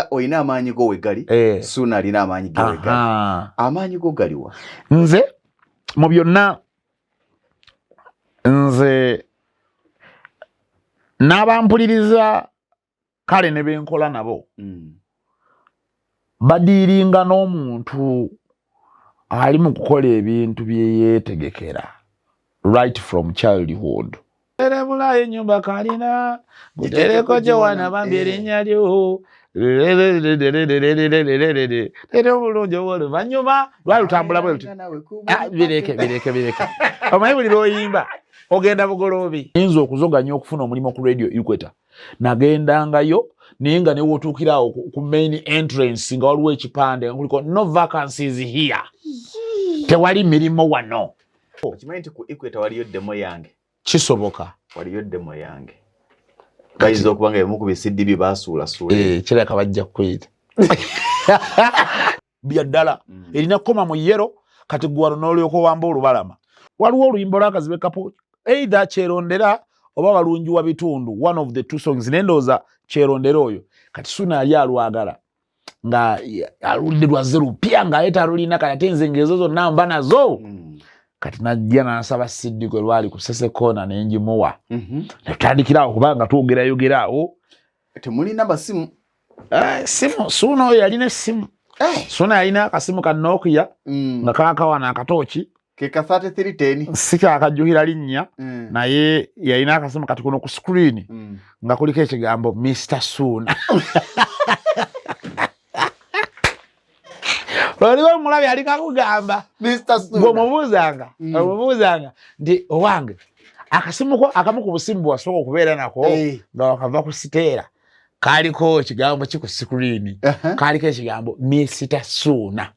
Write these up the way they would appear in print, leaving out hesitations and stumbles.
Kubanga olina amaanyi go wegali, Suuna alina amaanyi ge wegali. Amaanyi go galiwa? Nze mu byonna, nze n'abampuliriza, kale ne benkola nabo, badiiringa n'omuntu ali mu kukola ebintu bye yeetegekera right from childhood. Erebulayo ennyumba kalina gutereko gyewana bambi erinnya lyo era obulungi obwoluvannyuma lwali lutambula bwe luti. Ah, bireke, bireke, bireke. Omanyi buli lwoyimba ogenda Bugoloobi, yinza okuzoganya okufuna omulimu ku Radio Equator. Nagendangayo, naye nga newotuukirawo ku main entrance nga waliwo ekipande nga kuliko "No vacancies here", tewali mirimu wano. Okimanyi nti ku Equator waliyo demo yange? Kisoboka. Waliyo demo yange. Bayinza okuba nga ebimu ku bi CD basuulasuula. Eh, kirabika bajja kukuyita bya ddala. Erina kukoma mu yellow. Kati gwano n'olyoka owamba olubalama. Waliwo oluyimba olwakazibe kapo, either Kyerondera oba Balungi wa Bitundu, one of the two songs, naye ndowooza Kyerondera oyo. Kati Suna ali alwagala nga alulidde lwazze lupya ng'aye talulina. Kati ate nze ngaezo zonna mba nazo. Kati najja nansaba CD gwe lwali ku Sesekona, nengimuwa. Netutandikirawo kubanga twogerayogera awo. Temulina masimu? Eh, simu, Suuna oyo yalina essimu. Suuna yalina akasimu ka Nokia nga kakawana akatooki. Keka 3310? Sikyakajjukira linnya, naye yalina akasimu. Kati kuno ku screen nga kuliko ekigambo "Mr Suuna". Oliwo omulabi alikakugamba. Mr Suuna. Bw'omubuuzanga, omubuuzanga nti, "Owange, akasimu ko akamu ku busimu bwewasooka okubeera nako nga wakava ku Siteera kaliko ekigambo ki ku screen?" Kaliko ekigambo "Mr Suuna".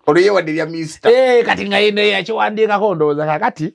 Olwo ye wadde lya Mr. Eh, kati nga yine yakiwandiikako ndowooza kakati.